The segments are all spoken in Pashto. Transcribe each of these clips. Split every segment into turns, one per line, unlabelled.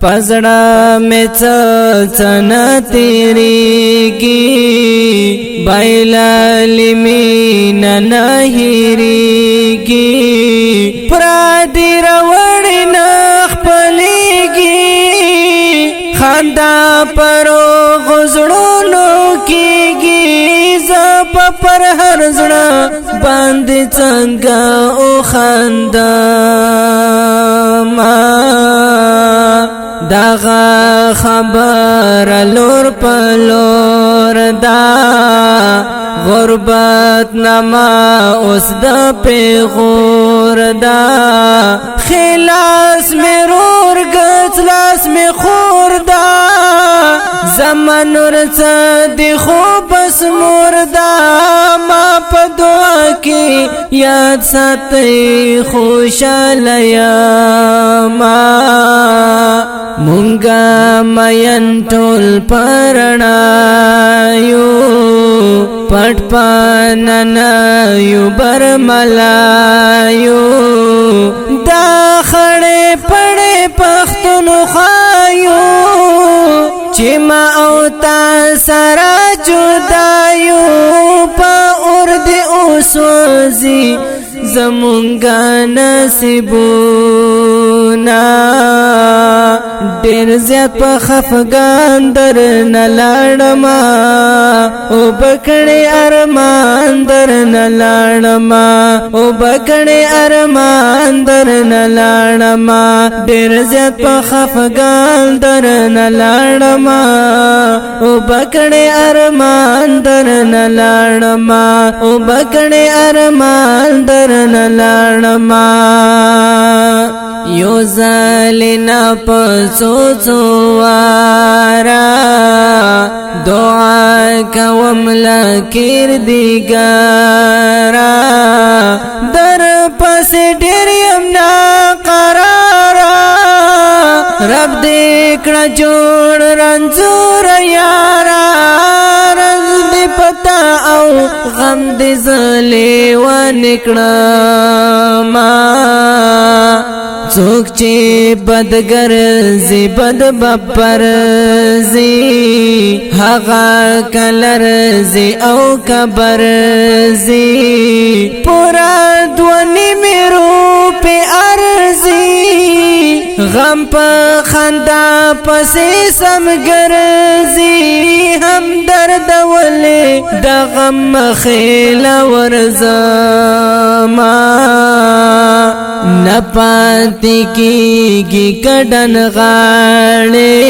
پزړه مې څه څه نه تیریږي، بایللې مینه نه هېرېږي. پردي راوړې نه خپلېږي، خندا پر غزړونو کېږي. زه په پر هر زړه باندې څنګه او خندا ما. دغه خبر لور په لور دا، غربت نما اوس د پیغور دا. خلاص مې رور ګڅ لاس مې خور دا، زمان نور څه دی خو بس مور دا. ما په دعا کې یاد ساتي خوشاله ما. مونږه مین ټول پرنا یو، پټ پاننا یو بر ملایو. دا خړې پړې پښتونو خایو، چې ما او تا سره جدا یو. په اور دې اوسوځي زمونږه نصیبونه. ډېر زیات په خفګان در نه لاړما، او بکړې ارمان در نه لاړما، او بکړې ارمان در نه لاړما. ډېر زیات په خفګان در نه لاړما، او بکړې ارمان در نه لاړما، او بکړې ارمان در نه لاړما. یو ځل نه په څو څو واره دعا کوم لکیر دیګارا، در پسې ډېر یم نا قرارا. رب دې کړه جوړ رنځور یارا، رنځ دې پتا او غم دې زلې ونکړه ما. څوک چې بدګرځي بد بپرځي، هغه کلرځي او کبرځي. پورا دونی میرو په ارزي، غم په خندا پسې سم ګرځي. هم درد ولې د غم مخېله ورځما. نه پاتې کېږي کډن غاړې،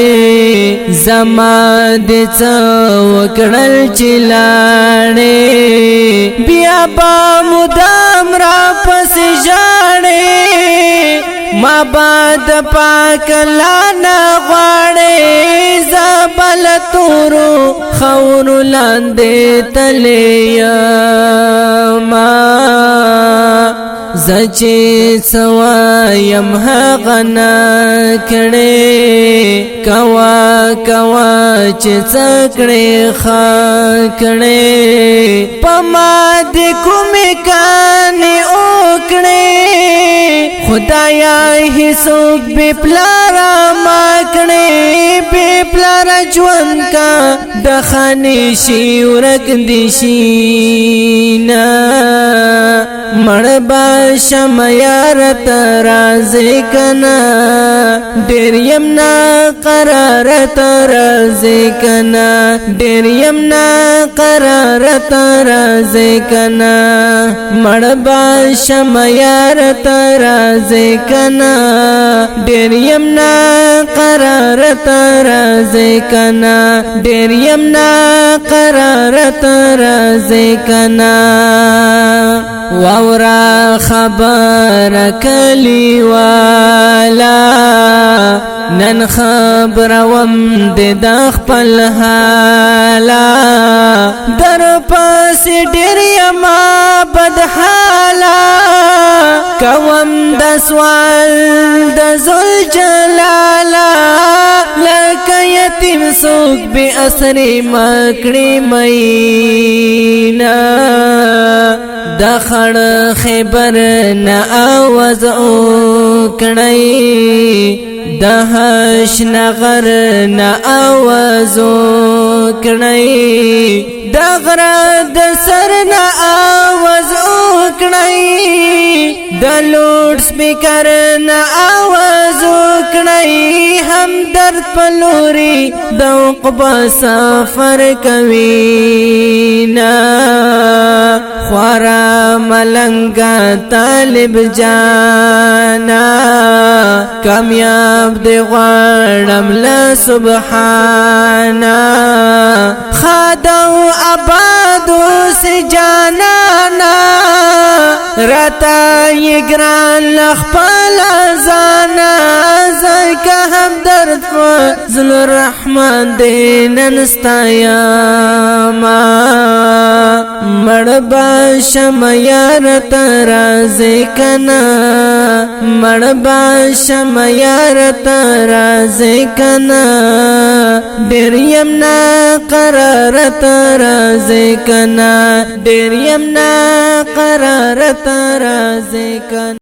زما د څه وکړل چې لاړې. بیا به مدام را پسې ژاړې، ما بعد پاک لا نه غواړې. زبل تورو خورو لاندې تلې ما. زچې سوایم هغه نه کړې، کوا کوا چې څکړې خا کړې. پما دې کومې کانې وکړې، خدایا هیڅوک بې پلاره ما کړې. بې پلاره ژوند کا د خانې شي ورک دي شي نه. مړ به شم یار ته راځې کنه، ډېر یم نا قرار ته راځې کنه، ډېر یم نا قرار ته راځې کنه. مړ به شم یار ته راځې کنه، ډېر یم نا قرار ته راځې کنه، ډېر یم نا قرار ته راځې کنه. واورا خبر کلی والا، نن خبروم د خپل حالا. در پس ډیر یما بد حالا، کوم د سوال د ذل جلالا. لکه یتیم څوک بے اثر مکړې مینا. د خړ خبر نه आवाज وکړی، د هش نغر نه आवाज وکړی، د غره د سر نه आवाज وکړی، د لوډ سپیکر نه आवाज وکړی. هم درد پلوري د عقبا سفر کوي نا، خورا ملنګا طالب جانا، کامیاب دی غواړم له سبحانا. خادو آبادو سجانانا، راتا یې ګران لخپل زانا. زکه هم درد فضل الرحمن دې نن ستایا ما، مړ باشم یار ترازې کنا، مړ باشم یار ترازې کنا، ډېر یم نا قرار ترازې کنا، ډېر یم نا قرار ترازې کنا.